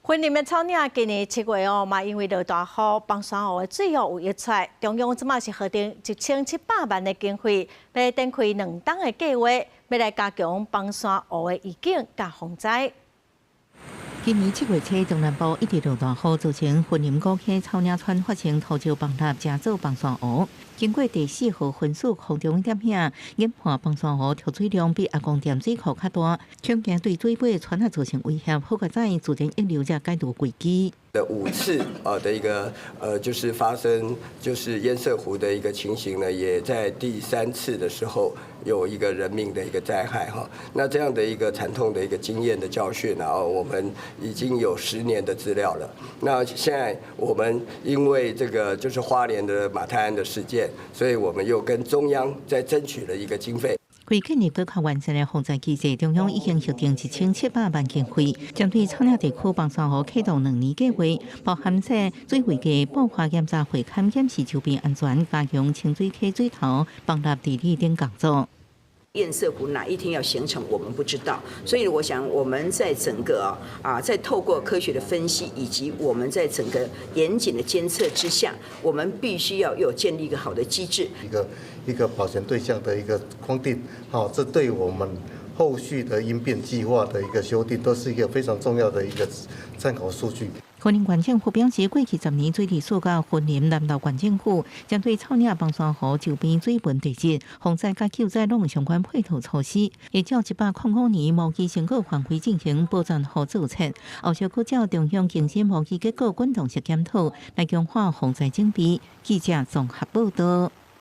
雲林的草嶺今年7月哦，嘛因為落大雨，崩山湖的水哦有溢出來。中央這馬是核定1700萬的經費，欲展開2冬的計劃，欲來加強崩山湖的預警佮防災。今年7月初，中南部一直落大雨，造成雲林五溪草嶺村發生土石崩塌，成做崩山湖。經過第四號分汛空中攝影，研判崩山湖蓄水量比阿公店水庫較大，恐驚對水尾村仔造成威脅，好佳哉自然溢流才解除危機。的5次啊的一個就是發生就是堰塞湖的一個情形呢，也在第三次的時候有一個人命的一個災害哈。那這樣的一個慘痛的一個經驗的教訓啊，我們已經有10年的資料了。那現在我們因為這個就是花蓮的馬太鞍的事件，所以我們又跟中央再爭取了一個經費。為建立閣較完善的防災機制，中央已經核定1700萬經費，針對草嶺地區崩山湖啟動2年計劃，包含說水位計、布花檢查會勘檢視周邊安全、加強清水溪水頭、崩塌治理等工作。堰塞湖哪一天要形成，我們不知道，所以我想我們在整個啊，在透過科學的分析，以及我們在整個嚴謹的監測之下，我們必須要有建立一個好的機制。一個一個保全對象的一個框定，好，這對我們後續的應變計劃的一個修訂，都是一個非常重要的一個參考數據。雲林縣政府表示，過去10年水利署佮雲林南投縣政府，針對草嶺崩山湖周邊水文地質、防災佮救災攏有相關配套措施，會照105年模擬成果範圍進行保全湖造冊，後續閣照中央更新模擬結果滾動式檢討，來強化防災準備。記者綜合報道。